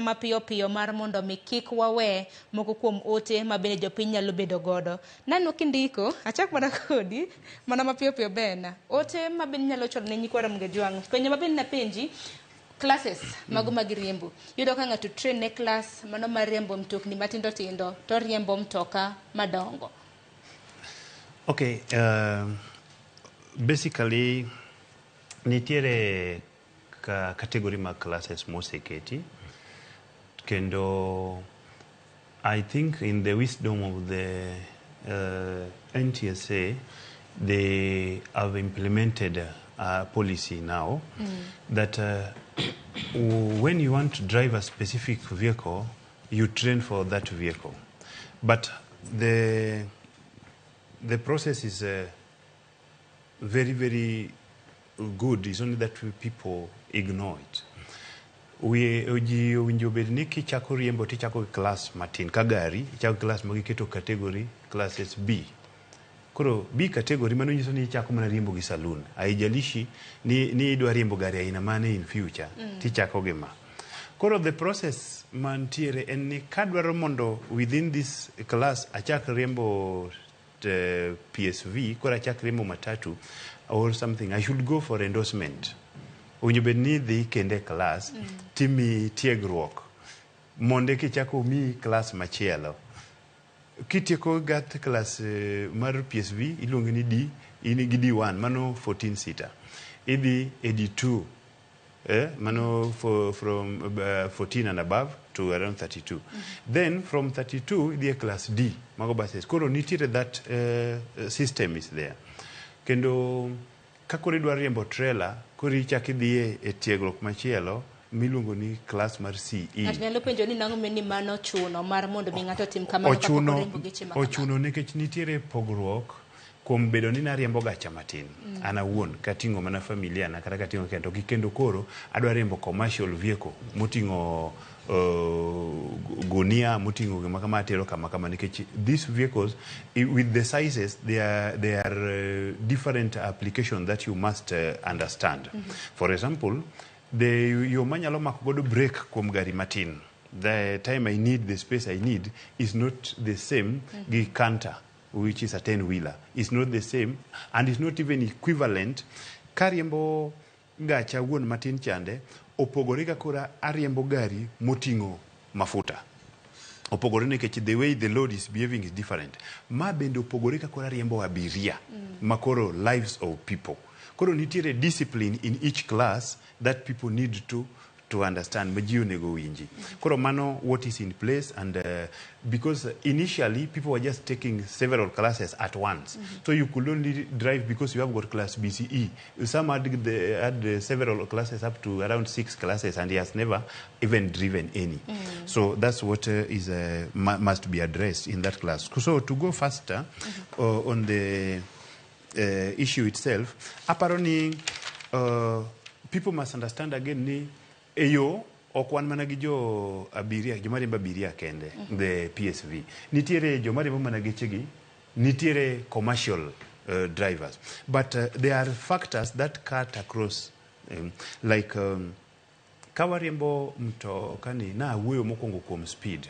Mapiyo piyo mar mondo mi kik wawe moko kuom ote ma bende jopiny nyalo bedo godo. Naneno kindiko, achak mana kodi, mana mapiyo piyo Bena. Ote ma bende inyalo chwalo ne nyikwa Ramogi Ajwang'. Penjo ma bende napenji, classes mago mag riembo. Iyudo ka ng'ato train ne class mano mar riembo mtokni matindo tindo to oriembo mtoka madongo. Okay, basically nitiere ka category mag classes moseketi kendo I think in the wisdom of the NTSA they have implemented a policy now that when you want to drive a specific vehicle, you train for that vehicle, but the process is very, very good. It's only that people ignore it. We ji owinjo bed ni kichako riembo tichako gi class matin ka gari ichako gi class magiketo category classes B. Koro B category mano nyiso ni ichako mana riembo gi saloon. Haijalishi ni idwa riembo gari aina mane in future, tichako gi ma. Koro the process mantiere en ni kadwaro mondo within this class achak riembo PSV, koro achak riembo matatu or something, I should go for endorsement. Owinjo bed ni idhi kendo e class timiyi tiegruok mondo eka ichak omiyi class machielo. Kitieko gat class mar PSV iluonge ni D, in gi D1 mano 14 seater. Idhi e D2, mano from 14 and above to around 32. Then from 32 idhi e class D, mago buses. Koro nitiere that system is there. Kendo ka koro idwa riembo trailer, koro ichak idhi e tiegruok machielo miluongo ni class mar CE. Ng'ato nyalo penjo ni nang'o ni mano ochuno mar mondo mi ng'ato otim kamano kapok Ochuno oriembo geche ma kamago. Ochuno nikech nitiere pogruok kuom bedo ni nariembo gacha matin an awuon kating'o mana familia na kata kating'o kendo gi kendo koro adwa riembo commercial vehicle moting'o gunia, moting'o gima kama atero kama kama, nikech these vehicles with the sizes they are different application that you must understand. For example, the yo manyalo mako godo brake kuom gari matin, the time I need, the space I need is not the same gi Canter, which is a 10 wheeler, is not the same and is not even equivalent. Kariembo gacha wuon matin chande opogore ka koro ariembo gari moting'o mafuta, opogore nikech the way the load is behaving is different. Ma bende opogore ka koro ariembo abiria ma koro lives of people. Koro nitiere discipline in each class that people need to understand, ma ji onego winji. Koro mano what is in place, and because initially people were just taking several classes at once, so you could only drive because you have got class BCE. Some had several classes, up to around six classes, and he has never even driven any. So that's what is must be addressed in that class. So to go faster on the issue itself, aparo ni people must understand again ni e yo ok wan mana gi jo abiria, joma riembo abiria kende. The PSV nitiere joma riembo mana gechegi, nitiere commercial drivers, but there are factors that cut across, like ka wariembo mtoka ni nawuoyo mokwongo kuom speed.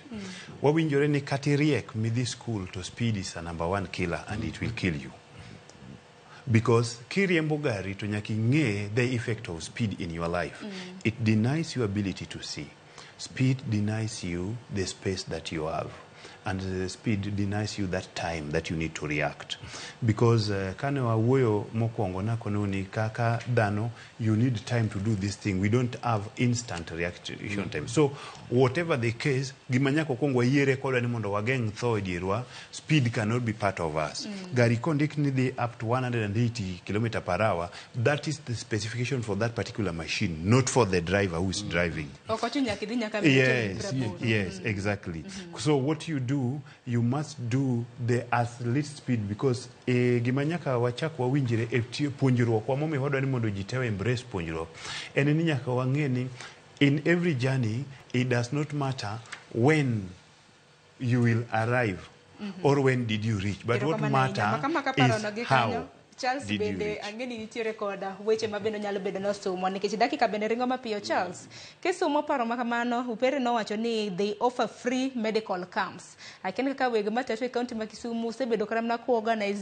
Wawinjore ni kata iriek midhi school to speed is a number one killer and it will kill you, because kiriembo gari to nyaka ing'e the effect of speed in your life. It denies you ability to see. Speed denies you the space that you have, and the speed denies you that time that you need to react, because kane wawuoyo mokwongo nakono ni kaka dhano you need time to do this thing. We don't have instant reaction time. So whatever the case, gima nyaka wakwong wayiere kodwa ni mondo wageng' tho e dierwa, speed cannot be part of us. Gari kondik ni dhi up to 180 km per hour, that is the specification for that particular machine, not for the driver who is driving. Ok ochuno nyaka idhi nyaka 180. Yes, exactly. So what you do, you must do the as least speed, because gima nyaka wachak wawinjre e puonjruok wa momiyo wadwa ni mondo ji te embrace puonjruok en ni nyaka wang'e ni in every journey it does not matter when you will arrive or when did you reach, but what matter is how. Charles did you bende reach? Ang'e ni nitiere koda weche ma bende nyalo bedo nosumo nikech dakika bende ringo mapiyo. Charles, kisumo paro ma kamano, Upere nowacho ni they offer free medical camps. Akia kaka weg matatu e kaunti ma Kisumu osebedo kata mana ku organize.